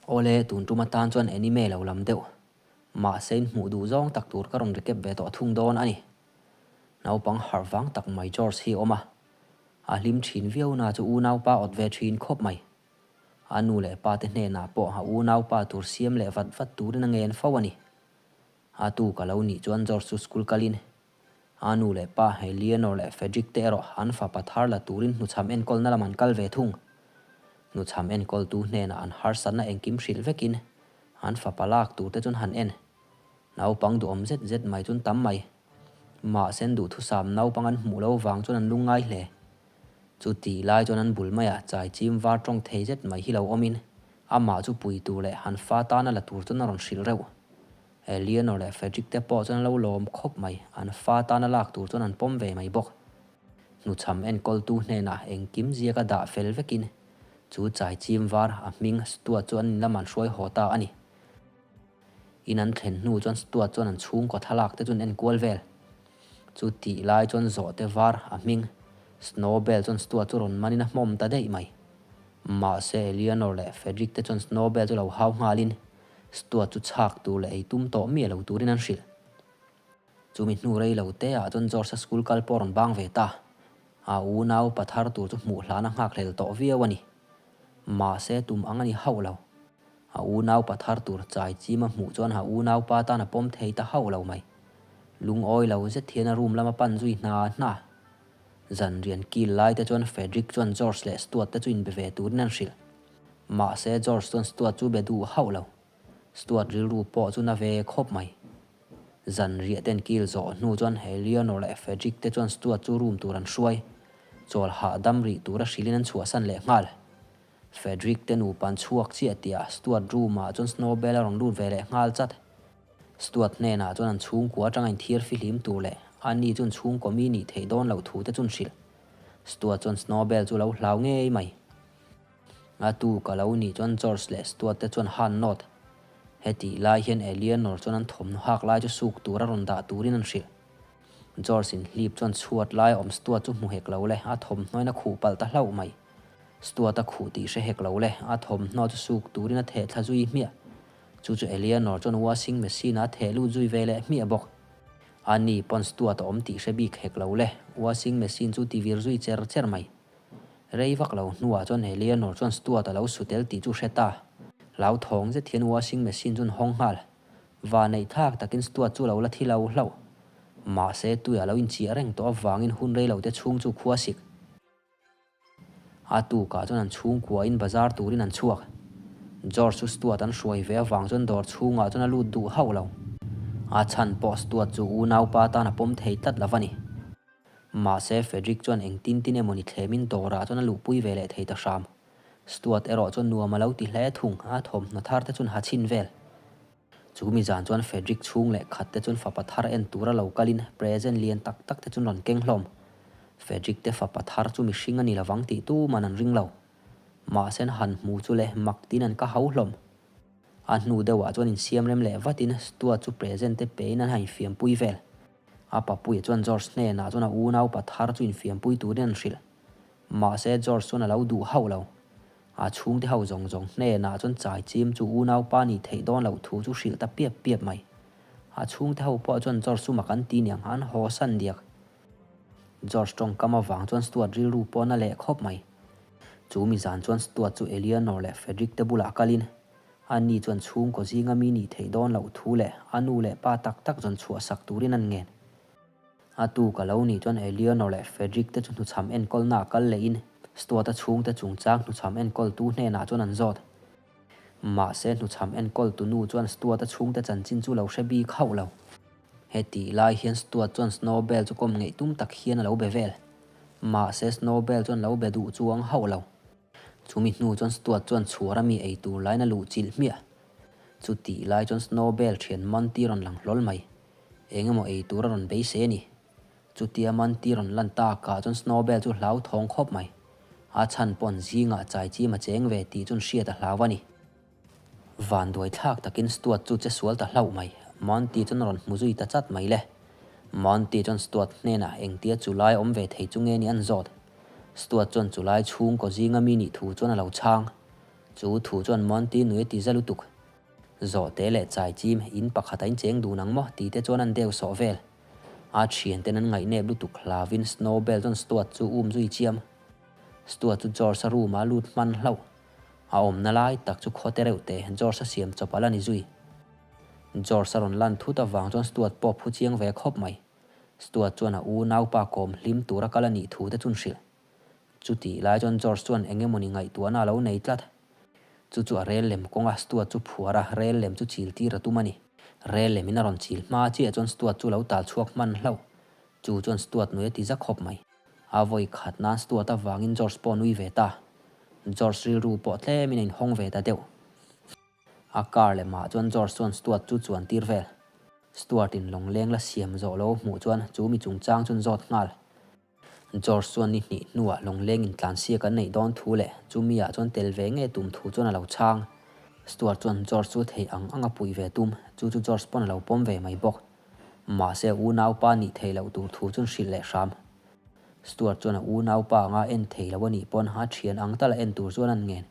Awle, tun tum atan chuan anime lo lam deuh. Mahse in hmuh duh zawng tak tur ka rawn recap ve tawh thung dawn a ni. Naupang harh vang tak mai George hi a awm a. A hlim thin viau na chu unaupa awt ve thin khawp mai. A nu leh pa te hnenah pawh a unaupa tur siam leh vat vat turin a ngen fo a ni. A tu ka lo nih chuan George chu school kalin a nu leh pa Eleanor leh Frederick te erawh an fapa thar la turin hnuchham enkawlna lam an kal ve thung. Hnuchham enkawltu hnenah an harsatna engkim hrilh vekin an fapa lak tur te chuan han en. Naupang duhawm zet zet mai chuan tam mai. Mahse an duhthusam naupang an hmuh lo vang chuan an lungngai hle. Chutih lai chuan an bul maiah chai chim var tawng thei zet mai hi lo awmin amah chu pui tur leh han fa tana la tur chuan a rawn hrilh reuh. Eleanor leh Frederick te pawh chuan an lo lawm khawp mai, an fa tana lak tur chuan an pawm ve mai bawk. Hnuchham enkawltu hnenah engkim ziaka dah fel vekin chu chai chim var a hming Stuart chu an inlam an hruai haw ta a ni. In an thlen hnu chuan Stuart chuan an chhungkaw thlalak te chu an enkual vel. Chu tih lai chuan zawhte var a hming Snowbell chuan Stuart chu rawn manin a hmawm ta daih mai. Mahse Eleanor leh Frederick te chuan Snowbell chu lo hau nghalin Stuart chu chhak tur leh ei tum tawh miah lo turin an hrilh. Chumi hnu rei lo te ah chuan George-a school kal pawh a rawn bang ve ta. A unau pathar tur chu hmuh hlan a nghakhlel tawh viau a ni. Mahse tum ang a ni hauh lo. A unau pathar tur chai chim a hmuh chuan a unaupa tan a pawm thei ta hauh lo mai. Lungawi lo zet hian a room lama pan zui hna hna. Zanrian kil lai te chuan Frederick chuan George leh Stuart te chu inbe ve turin an hrilh. Mahse George chuan Stuart chu be duh hauh lo. Stuart rilru pawh chu na ve khawp mai. Zan riah ten kil zawh hnu chuan Eleanor leh Frederick te chuan Stuart chu room tur an hruai. Chawl hahdam rih tura hrilhin an chhuahsan leh nghal. Frederick te nupa an chhuak chiah tihah Stuart room ah chuan Snowbell a rawn lut ve leh nghal chat. Stuart hnenah chuan an chhungkua atanga inthiar fihlim tur leh ani chuan chhungkaw mi nih theih dawn loh thu te chu an hrilh. Stuart chuan Snowbell chu lo hlau ngei mai. A tu ka lo nih chuan George leh Stuart te chuan han nawt. Hetih lai hian Eleanor chuan an thawmhnaw hak lai chu suk tura rawn dah turin an hrilh. George in hlip chuan chhuat lai awm Stuart chu hmu hek lo le, a thawmhnawin a khuh palh ta hlauh mai. Stuart a khuh tih hre hek lo le, a thawmhnaw chu suk turin a theh thla zui hmiah. Chu chu Eleanor chuan washing machine ah a theh lut zui ve leh hmiah bawk. Ani pawn Stuart a awm tih hre bik hek lo le, washing machine chu ti vir zui cher cher mai. Rei vak lo hnuah chuan Eleanor chuan Stuart a lo su tel tih chu hre ta. Hlauthawng zet hian washing machine chu an hawng nghal. Va neih thlak takin Stuart chu lo la thi lo hlauh. Mahse tui a lo inchiah reng tawh avangin hun rei lo te chhung chu khua sik. A tukah chuan an chhungkuain bazar turin an chhuak. George chu Stuart an hruai ve avang chuan dawr chhungah chuan a lut duh hauh lo. A chhan pawh Stuart chu unaupa tan a pawm thei tlat lo va ni. Mahse, Frederick chuan engtin tin emaw ni thlemin dawrah chuan a luhpui ve leh thei ta hram. Stuart erawh chuan nuam a lo ti hle thung, a thawmhnaw thar te chuan ha chhin vel. Chu mi zan chuan Frederick chhung leh khat te chuan fapa thar en tura lo kalin present lian tak tak te chuan rawn keng hlawm. Frederick te fapa thar chu mihring a ni lovang tih tuman an ring lo. Mahse an han hmu chu le mak tin an ka hau hlawm. A hnu deuhah chuan insiam rem leh vatin Stuart chu present te pein an han infiampui vel. A papuia chuan George hnenah chuan a unaupa thar chu infiampui turin an hrilh. Mahse George chuan a lo duh hauh lo. A chhungte ho zawng zawng hnenah chuan chai chim chu unaupa nih theih dawn loh thu chu hrilh ta piap piap mai. A chhungte ho pawh chuan George chu mak an ti niang an haw san diak. George tawngkam avang chuan Stuart rilru pawh na leh khawp mai. Chu mi zan chuan Stuart chu Eleanor leh Frederick te bulah kalin Ani chuan chhungkaw zinga mi nih theih dawn loh thu leh a nu leh pa tak tak zawn chhuah sak turin an ngen. A tu ka lo nih chuan Eleanor leh Frederick te chu hnuchham enkawlna a kal lehin Stuart-a chhungte chungchang hnuchham enkawltu hnenah chuan an zawt. Mahse hnuchham enkawltu nu chuan Stuart-a chhungte chanchin chu lo hre bik hauh lo. Hetih lai hian Stuart chuan Snowbell chu kawm ngeih tum tak hian a lo be vel. Mahse Snowbell chuan lo be duh chuang hauh lo. Chumi hnu chuan Stuart chuan chhuar a mi ei tur lain a luh chilh hmiah. Chutih lai chuan Snowbell thian Monty rawn lang hlawl mai. Eng emaw ei tur a rawn beisei a ni. Chutia Monty rawn lan takah chuan Snowbell chu hlauthawng khawp mai. A chhan pawn zingah chai chim a cheng ve tih chuan hriat a hlau a ni. Vanduai thlak takin Stuart chu che sual ta hlauh mai. Monty chuan a rawn hmu zui ta chat mai le. Monty chuan Stuart hnenah engtia chu lai awm ve thei chu nge ni an zawt. Stuart chuan chu lai chhungkaw zinga mi nih thu chuan a lo chhang. Chu thu chuan Monty nui a ti za lutuk. Zawhte leh chai chim in pakhat a incheng dun ang maw tih te chuan an deu sawh vel. A thianten an ngaihnep lutuk hlauvin Snowbell chuan Stuart chu um zui chiam. Stuart chu George-a room-ah a lut hman hlauh. A awmna lai tak chu khaw te reuh te George-a siam chawp a la ni zui. George-a rawn lan thut avang chuan Stuart pawh phu chiang ve khawp mai. Stuart chuan a unaupa kawm hlim tura kal a nih thu te chun hrilh. Chutih lai chuan George chuan eng emawni ngaihtuahna a lo nei tlat. Chu chu a rel lem kawnga Stuart chu phuar a, rel lem chu chil tir a tum a ni. Rel lemin a rawn chil hma chiah chuan Stuart chu lo tal chhuak hman hlauh. Chu chuan Stuart nui a ti za khawp mai. A vawi khat nan Stuart avangin George pawh nui ve ta. George rilru pawh tlemin a inhawng ve ta deuh. A car lemah chuan George chuan Stuart chu chuan tir vel. Stuart in lawngleng la siam zawh lo hmuh chuan chu mi chungchang chuan zawt nghal. George chuan ni hnih hnuah lawngleng in tlansiak an neih dawn thu leh chumi ah chuan tel ve nge tum thu chuan a lo chhang. Stuart chuan George chu thei ang ang a puih ve tum, chu chu George pawn a lo pawm ve mai bawk. Mahse unaupa nih theih loh tur thu chuan hrilh leh hram. Stuart chuan a unaupa anga en thei lo a nih pawn a thian ang tal a en tur chuan an ngen.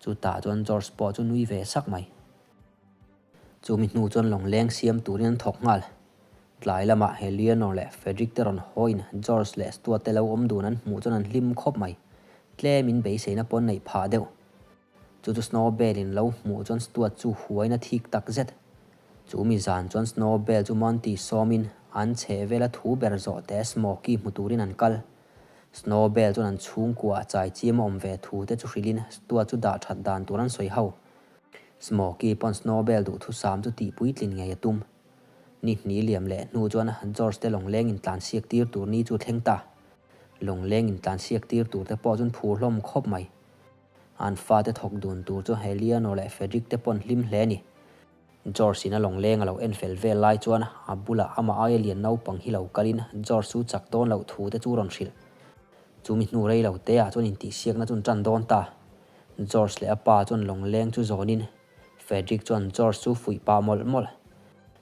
Chutah chuan George pawh chu nui ve sak mai. Chumi hnu chuan lawngleng siam turin an thawk nghal. Tlai lamah Eleanor leh Frederick te rawn hawiin George leh Stuart te lo awm dun an hmuh chuan an hlim khawp mai. Tlemin beiseina pawn neih phah deuh. Chu chu Snowbell in lo hmuh chuan Stuart chu huain a thik tak zet. Chumi zan chuan Snowbell chu Monty sawmin an chheh vela thu ber zawh te Smokey hmu turin an kal. Snowbell chuan an chhungkua a chai chiam a awm ve thu te chu hrilhin Stuart chu dah that dan tur an sawi ho. Smokey pawn Snowbell duhthusam chu tih puitlin ngei a tum. Ni hnih liam leh hnu chuan George te lawngleng in tlansiak tir tur ni chu thleng ta. Lawngleng in tlansiak tir tur te pawh chuan phur hlawm khawp mai. An fate thawk dun tur chu Eleanor leh Frederick te pawn hlim hle a ni. George in a lawngleng a lo en fel vel lai chuan a bulah amah aia lian naupang hi lo kalin George chu chak dawn loh thu te chu rawn hrilh. Chumi hnu rei lo te ah chuan intihsiakna chu an tan dawn ta. George leh a pa chuan lawngleng chu zawnin Frederick chuan George chu fuih pah mawlh mawlh.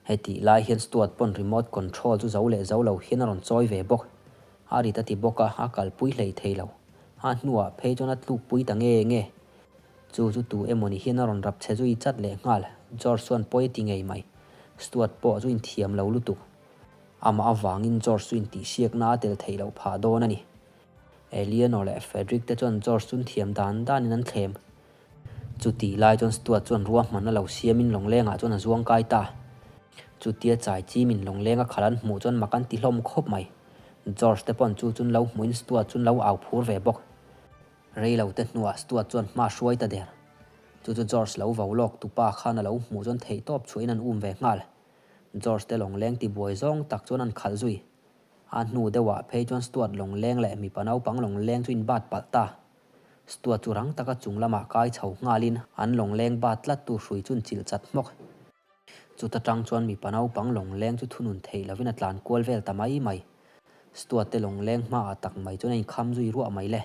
Hetih lai hian Stuart pawn remote control chu zo leh zo lo hian a rawn chawi ve bawk. A rit a ti bawk a, a kalpui hlei thei lo. A hnuah phei chuan a tlukpui ta nge nge. Chu chu tu emawni hian a rawn rap chhe zui chat leh nghal. George chuan pawi a ti ngei mai. Stuart pawh chu inthiam lo lutuk. Amah avangin George chu intihsiakna a tel theih loh phah dawn a ni. Eleanor leh Frederick te chuan George chu thiam dan danin an thlem. Chutih lai chuan Stuart chuan ruahman a lo siamin lawnglengah chuan a zuang kai ta. Chutia chai chimin lawngleng a khalh an hmuh chuan mak an ti hlawm khawp mai. George te pawn chu chun lo hmuhin Stuart chun lo au phur ve bawk. Rei lo te hnuah Stuart chuan hma hruai ta der. Chu chu George lo vo lawk tupa khan a lo hmuh chuan theihtawp chhuahin an um ve nghal. George te lawngleng tibuai zawng tak chuan an khalh zui. A hnu deuhah phei chuan Stuart lawngleng leh mipa naupang lawngleng chu inbat palh ta. Stuart chu rang taka chung lamah kai chho nghalin an lawngleng bat tlat tu hrui chu an chilh chat hmawk. Chuta tang chuan mipa naupang lawngleng chu thunun theih lovin a tlan kual vel ta mai mai. Stuart te lawngleng hmaah tak mai chuan a inkham zui ruah mai le.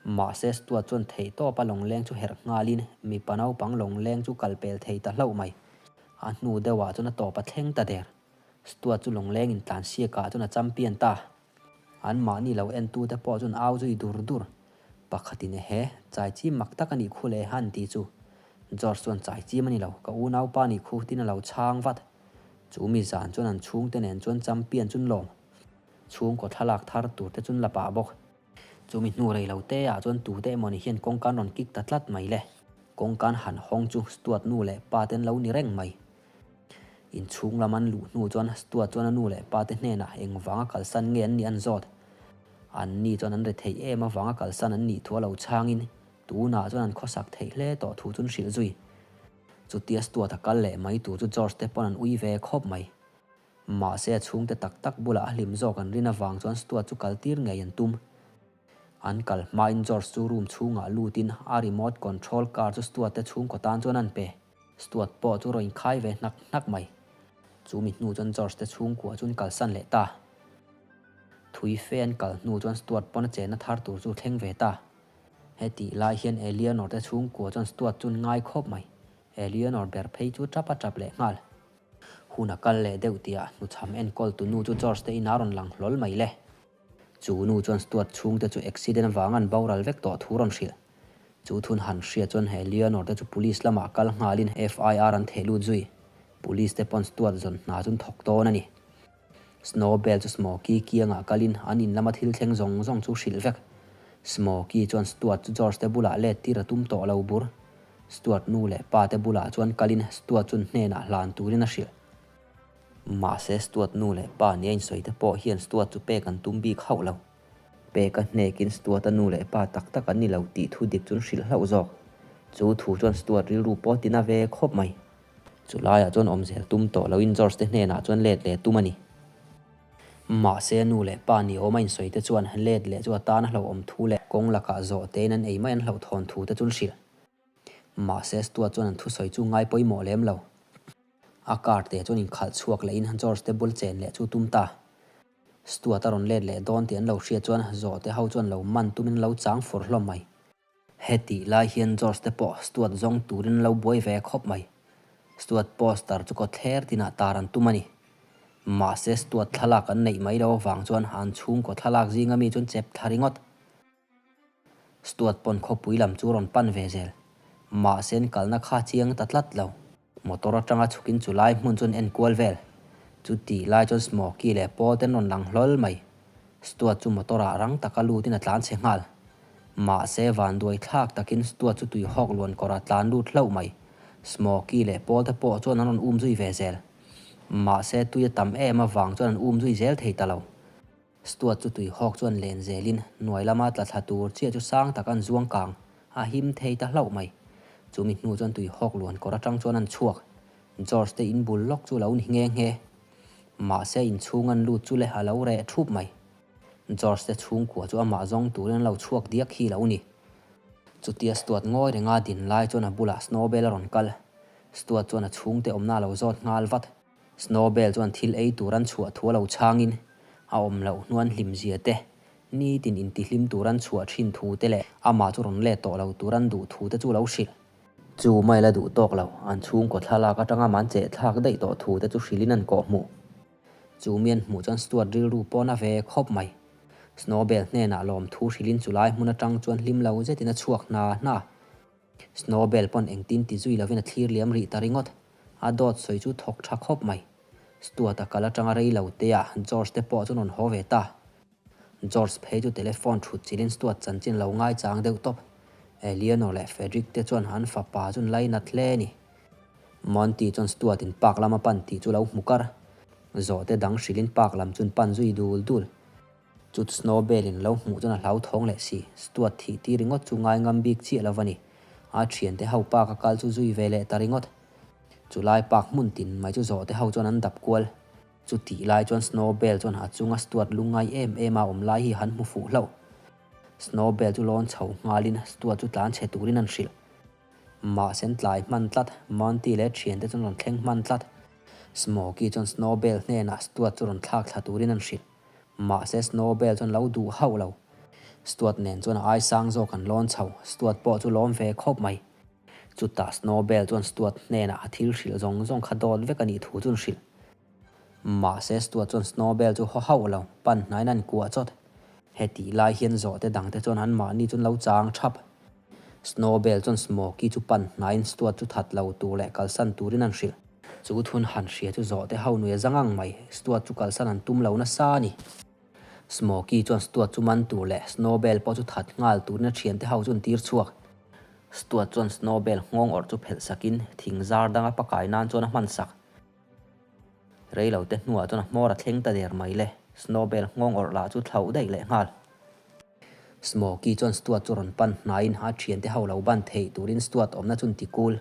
Mahse Stuart chuan theih tawpa lawngleng chu herh nghalin mipa naupang lawngleng chu kal pel thei ta hlauh mai. A hnu deuhah chuan a tawp a thleng ta der. Stuart chu lawngleng intlansiakah chuan a champion ta. An mahni lo entute pawh chuan au zui dur dur. Pakhatin ehe, chai chim mak tak a nih khu le han ti chu. George chuan chai chim a ni lo, ka unaupa nih khu tin a lo chhang vat. Chu mi zan chuan an chhungte nen chuan champion chun lawm. Chhungkaw thlalak thar tur te chun la pah bawk. Chumi hnu rei lo te ah chuan tute emawni hian kawngka an rawn kik ta tlat mai le. Kawngka an han hawng chu Stuart nu leh pa te an lo ni reng mai. Inchhung lam an luh hnu chuan Stuart chuan a nu leh pa te hnenah engvanga kalsan nge an nih an zawt. An ni chuan an re theih em avanga kalsan an nih thu a lo chhangin tunah chuan an khawsak theih hle tawh thu chu an hrilh zui. Chutia Stuart a kal leh mai tur chu George te pawn an ui ve khawp mai. Mahse a chhungte tak tak bulah a hlim zawk an rin avang chuan Stuart chu kal tir ngei an tum. An kal hmain George chu room chhungah lutin a remote control car chu Stuart te chhungkaw tan chuan an pe. Stuart pawh chu rawn inkhai ve hnak hnak mai. Chu mi hnu chuan George te chhungkua chu an kalsan leh ta. Thui fe an kal hnu chuan Stuart pawn a chenna thar tur chu thleng ve ta. Hetih lai hian Eleanor te chhungkua chuan Stuart chu an ngai khawp mai. Eleanor ber phei chu tap a tap leh nghal. Hun a kal leh deuh tihah hnuchham enkawl tu nu chu George te inah a rawn lang hlawl mai le. Chu nu chuan Stuart chhungte chu accident avanga an boral vek tawh thu rawn hrilh. Chu thun han hria chuan he Leonor te chu police lamah kal nghalin FIR an theh lut zui. Police te pawn Stuart zawn hna chu an thawk dawn a ni. Snowbell chu Smokey kiangah kalin an in lama thil thleng zawng zawng chu hrilh vek. Smokey chuan Stuart chu George te bulah let tir a tum tawh lo bur. Stuart nu leh pa te bulah chuan kalin Stuart chun hnenah hlan turin a hrilh. Mahse Stuart nu leh pa nia insawi te pawh hian Stuart chu pek an tum bik hauh lo. Peka hnekin Stuart-a nu leh pa tak tak an ni lo tih thu dik chuan hrilh hlauh zawk. Chu thu chuan Stuart rilru pawh tina ve khawp mai. Chu laiah chuan awmzel tum tawh loin George te hnenah chuan let leh tum a ni. Mahse nu leh pa ni awm a insawi te chuan let leh chu a tan a hlauhawm thu leh kawng lakah zawh tein an ei mai an hlauhthawn thu te chuan hrilh. Mahse Stuart chuan an thusawi chu ngai pawimawh lem lo. A car te chuan inkhalh chhuak lehin George te bul chen leh chu tum ta. Stuart a rawn let leh dawn tih an lo hriat chuan zawhte ho chuan lo man tumin lo chang fur hlawm mai. Hetih lai hian George te pawh Stuart zawng turin lo buai ve khawp mai. Stuart poster chu kawtthler tinah tar an tum a ni. Mahse Stuart thlalak an neih mai lo avang chuan an chhungkaw thlalak zinga mi chuan chep thla ringawt. Stuart pawn khawpui lam chu rawn pan ve zel. Mahse an kalna kha chiang ta tlat lo. Motor atanga chhukin chu lai hmun chuan en kual vel. Chutih lai chuan Smokey leh Paul te an rawn lang hlawl mai. Stuart chu motor ah rang taka lutin a tlan chhe nghal. Mahse vanduai thlak takin Stuart chu tui hawk luan kawr a tlan lut hlauh mai. Smokey leh Paul te pawh chuan an rawn um zui ve zel. Mahse tui a tam em avang chuan an um zui zel thei ta lo. Stuart chu tui hawk chuan len zelin hnuai lama tla thla tur chiah chu sang tak an zuang kang a him thei ta hlauh mai. Chumi hnu chuan tui hawk luan kawr atang chuan an chhuak. George te in bul lawk chu lo ni nghe nghe. Mahse inchhung an lut chu le a lo reh thup mai. George te chhungkua chu amah zawng turin an lo chhuak diak hi lo ni. Chutia Stuart ngawi renga din lai chuan a bulah Snowbell a rawn kal. Stuart chuan a chhungte awmna a lo zawt nghal vat. Snowbell chuan thil ei tur an chhuah thu a lo chhangin a awm loh hnuan hlimzia te, nitin intihlim tur an chhuah thin thu te leh amah chu rawn let tawh lo tur an duh thu te chu lo hrilh. Chu mai la duh tawk lo, an chhungkaw thlalak atanga man cheh thlak daih tawh thu te chu hrilhin an kawh hmuh. Chu mi an hmuh chuan Stuart rilru pawn a ve khawp mai. Snowbell hnenah lawmthu hrilhin chulai hmun atang chuan hlim lo zetin a chhuak hna hna. Snowbell pawn engtin ti zui lovin a thlir liam rih ta ringawt. A dawt sawi chu thawk tha khawp mai. Stuart a kal atanga rei lo te ah George te pawh chu rawn haw ve ta. George phei chu telephone thut chilhin Stuart chanchin lo ngaichang deuh tawp. Eleanor leh Frederick te chuan an fapa chu an lainat hle a ni. Monty chuan Stuart in park lama pan tih chu lo hmu kar. Zawhte dang hrilhin park lam chu an pan zui dul dul. Chut Snowbell in lo hmuh chuan a hlauthawng leh si, Stuart thih tir ringawt chu ngai ngam bik chiah lo va ni. A thiante ho park a kal chu zui ve leh ta ringawt. Chu lai park hmun tin mai chu zawhte ho chuan an dap kual. Chutih lai chuan Snowbell chuan a chunga Stuart lungngai em em a awm lai hi han hmu fuh hlauh. Snowbell chu lawn chho nghalin Stuart chu tlan chhe turin an hrilh. Mahse an tlai hman tlat, Monty leh thiante chuan rawn thleng hman tlat. Smokey chuan Snowbell hnenah Stuart chu rawn thlak thla turin an hrilh. Mahse Snowbell chuan lo duh hauh lo. Stuart nen chuan a ai sang zawk an lawn chho, Stuart pawh chu lawm ve khawp mai. Chutah Snowbell chuan Stuart hnenah a thil hrilh zawng zawng kha dawt vek a nih thu chu an hrilh. Mahse Stuart chuan Snowbell chu haw hauh lo, pan hnaiin an kuah chawt. Hetih lai hian zawhte dangte chuan anmahni chuan lo chang thap. Snowbell chuan Smokey chu pan hnaiin Stuart chu that lo tur leh kalsan turin an hrilh. Chu thun han hria chu zawhte ho nui a za ngang mai, Stuart chu kalsan an tum lo nasa a ni. Smokey chuan Stuart chu man tur leh Snowbell pawh chu that nghal turin a thiante ho chu an tir chhuak. Stuart chuan Snowbell nghawng awrh chu phelh sakin thing zar danga pakai nan chuan a hman sak. Rei lo te hnuah chuan a hmawr a thleng ta der mai le, Snowbell nghawng awrh lah chu thlauh daih leh nghal. Smokey chuan Stuart chu rawn pan hnaiin a thiante ho lo ban theih turin Stuart awmna chu an ti kul.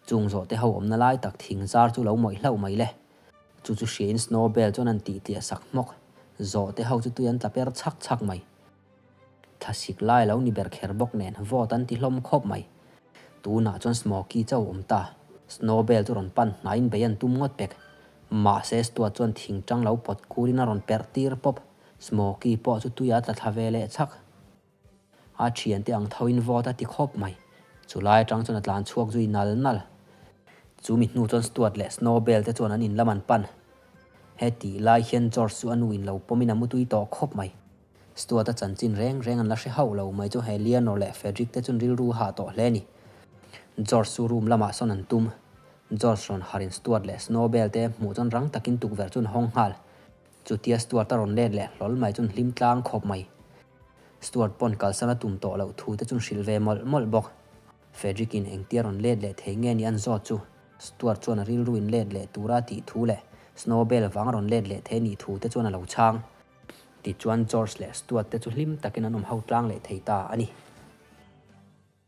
Chung zawhte ho awmna lai tak thing zar chu lo mawih hlauh mai le. Chu chu hriain Snowbell chuan an tih tliah sak hmawk. Zawhte ho chu tui an tla per chhak chhak mai. Thlasik lai lo ni ber kher bawk nen vawt an ti hlawm khawp mai. Tunah chuan Smokey chauh awm ta. Snowbell chu rawn pan hnaiin bei an tum ngawt pek. Mahse Stuart chuan thing tang lo pawt kurin a rawn perh tir pawp. Smokey pawh chu tuia tla thla ve leh chhak. A thiante ang thoin vawt a ti khawp mai. Chu lai atang chuan a tlan chhuak zui nal nal. Chu mi hnu chuan Stuart leh Snowbell te chuan an in lam an pan. Hetih lai hian George chu a nu in lo pawmin a mutui tawh khawp mai. Stuart-a chanchin reng reng an la hre hauh lo mai chu he Leonor leh Frederick te chuan rilru hah tawh hle a ni. George chu room lamah sawn an tum. George rawn harhin Stuart leh Snowbell te hmuh chuan rang takin tukverh chu an hawng nghal. Chutia Stuart-a rawn let leh hlawl mai chuan hlim tlang khawp mai. Stuart pawn kalsan a tum tawh loh thu te chuan hrilh ve mawlh mawlh bawk. Frederick-in engtia rawn let leh thei nge ni an zawt chu Stuart chuan a rilru in let leh tura tih thu leh Snowbell vang rawn let leh thei nih thu te chuan a lo chhang. Tichuan George leh Stuart te chu hlim takin an awm ho tlang leh thei ta a ni.